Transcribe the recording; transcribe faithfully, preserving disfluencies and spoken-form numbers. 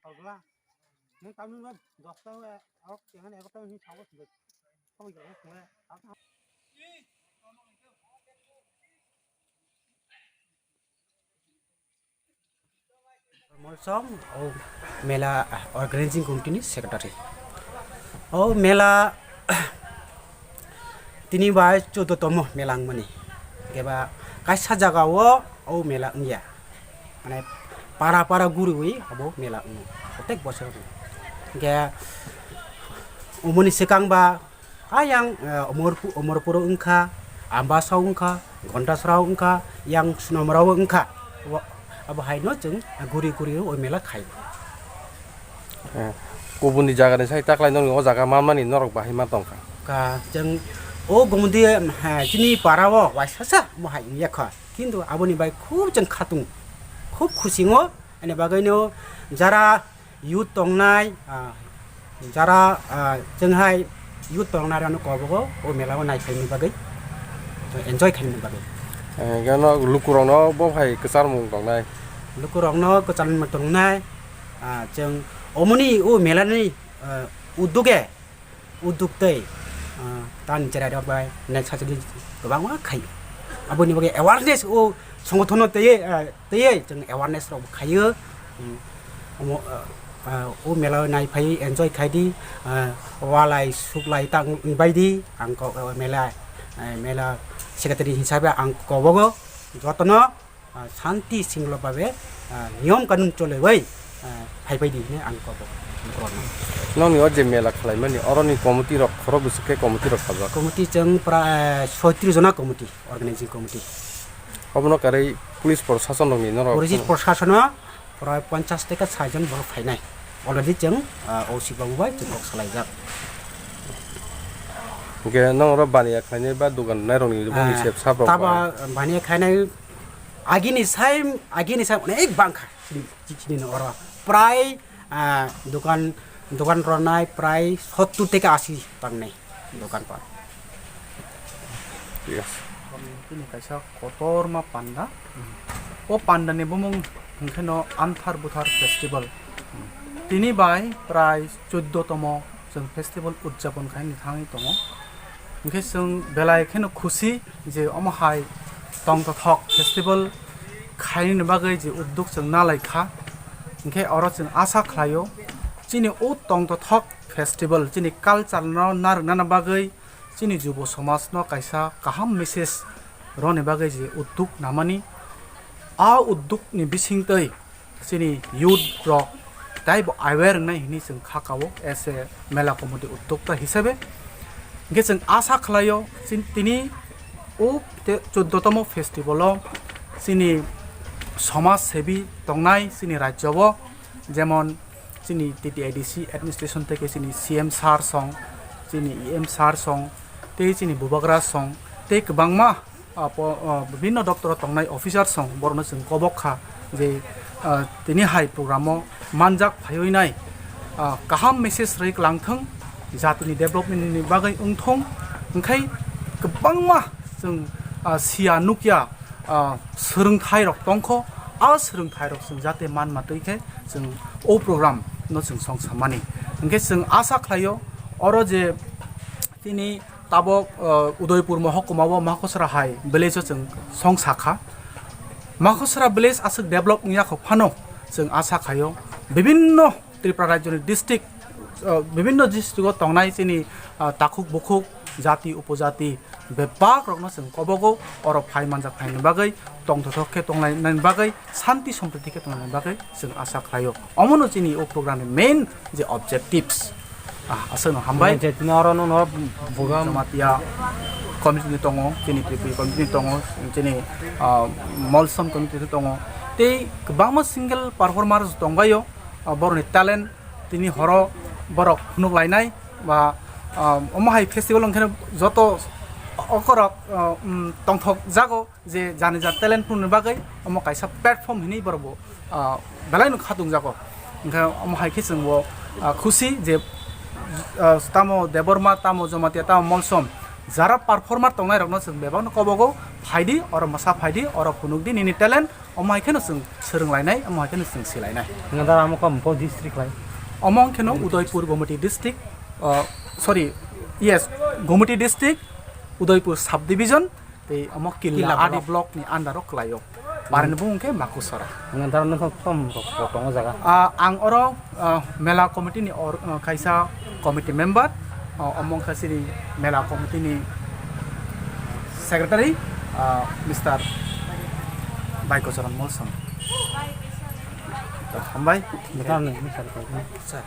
Nung tamni no dosta o, ok, ekhane egarota hini thago sibak. Tamo gila sungla. Molsom, o mela organizing committee ni secretary. O mela tini bai chuddo tomo mela wngmani. Keba kaisa jaga o, o mela wngya. Mane para para guriwi abo mela wngo. Protek bosor wngo. Hingke omoni swkang ba ayang, eh, Omorpu-, Omorpuro wngkha, Ambasao wngkha, Gondasrao wngkha, yang Sunomrao wngkha. Abo, abo haino chwng guri guri o mela khai. Eh, kubuni jagani sai taklai nokni o jaga manmani norok bahai ma tongkha. Ka chwng o gumudi, eh, chini para o waisa sa mo hai wngya kha. Kintu aboni bai khub chwng khatung, khub khusi wngo. Ani bagwino jara youth tongnai, ah, jara, ah, chwng hai youth tongnai rokno kobogo o mela o nai phaini bagwi, enjoy khaini bagwi. Eh, gano lukurokno bo hai kwcharmung tongnai. Lukurokno kwcharmung tongnai, ah, chwng omoni o mela ni, ah, uduge Udduk tei, ah, tamni cherai rok bai next sajagwi kwbangma khaio. Aboni bagwi awareness o songothono twiwi, ah, twiwi chwng awareness rok khaio. Hmm, omo, ah, ah, o mela o nai phai enjoy khai di, ah, walai suklai tang bai di, ang kok, ah, mela, ah, mela secretary hisabe ang kobogo jotono. Ah, shanti singlo babe, ah, niyom kanun cholewi, ah, phaibai di hwnwi ang kobo, kobo. Nokni o je mela khwlaimani, oroni committee rok khorok bwswk khe committee rok khabjak? Committee chwng prai, eh, soitris jona committee, organizing committee. Obono karwi police proshasonrokni norok Police proshasono prai ponchas theke sait jon borok phainai. Already chwng, ah, O C babu bai chwng kok salaijak. Hwnkhe nokno baniya khlainai ba dogan nairokni boni Ah, sep sap rok tabo bai? Baniya khlainai Agini sai, agini sai onek bangkha chini, chini oro. Prai, ah, dokan, dokan rwnai prai sottur theke asi tangnai dokan par. Yes. Chini kaisa kotorma panda. O panda ni bumung hwnkhe no Anthar Buthar Festival. Tini bai prai chuddo tomo chwng festival udjapon khai ni thangwi tongo. Hwnkhe chwng belai kheno khusi je omo hai tongthothok festival khainani bagwi je udduk chwng nalai kha. Hwnkhe oro chwng asa khlaio chini o tongthothok festival chini culture no narwknani bagwi chini jubo somaj no kaisa kaham message roni bagwi je udduk namani. A udduk ni bisingtwi chini youth rok taibo aware wngnai hwnwi chwng kha kao as a mela committee uddokta hisabe. Hwnkhe chwng asa khlaio chin-, tini o te-, chuddo tomo festival o chini somaj sebi tongnai chini rajyo o, jemon chini T T A D C administration theke chini C M sir song, chini E M sir song, tei chini bubagra song, tei kwbangma ah, po-, ah, bibinno doptoro tongnai officer song borokno chwng kobok kha je, ah, tini hai program o manjak phaiwi nai, ah, kaham message rwui kwlang thwng, jatini development ni bagwi wng thung, hwnkhe kwbangma chwng, ah, siya nukya, ah, swrwngthai rok tongkho, a swrwngthai rok chwng jate manma twi khe chwng o program no chwng song samani. Hwnkhe chwng asa khlaio oro je tini tabok, uh, Udaipur mohokuma o Makhosra hai village o chwng song sakha. Makhosra village aswk develop wngya kho phano chwng asa khaio bibinno Tripura rajyoni district, uh, bibinno district o tongnai chini, uh, takhuk bukhuk jati upojati bebak rokno chwng kobogo oro phai manjak phaini bagwi tongthothok khe tonglainani bagwi shanti sompriti khe tonglainani bagwi chwng asa khlaio. Omono chini o program ni main je objectives. Ah, aswkno hambai. Nang je tini oro nokno buga Jamatia community ni tongo, chini Tripuri community ni tongo, chini, ah, Molsom community ni tongo. Tei kwbangma single performers tongbaio, ah, borokni talent tini horo borok phunuk lainai ba, ah, omo hai festival wngkheno joto okorok, ah, um, tongthok jago. Je jani jat talent phunukni bagwi omo kaisa platform hinwi borok bo, ah, belai no khatung jago. Hwnkhe omo hai khe chwng bo, ah, khusi je, ah, tamo Debbarma, tamo Jamatia, tamo Molsom jara performer tongnai rokno chwng bebak no kobogo, Phaidi, oro mosa phaidi, oro phunukdi nini talent, omo hai kheno chwng swrwnglainai, omo hai kheno chwng silainai. Nang dara amo kom po district lai? Omo wngkheno Udaipur Gomati district, uh, sorry, yes, Gomati district, Udaipur subdivision, tei omo Killa Killa block. Block ni under o kwlaio. Barani bumung khe Makusora. Nang dara no kom rok po tongo jaga. Ah, ang oro, ah, mela committee ni or, ah, kaisa committee member, ah, omo wngkha chini mela committee ni secretary, ah, Mister Baikochoron Molsom. Hambai. Nang dara no, sir.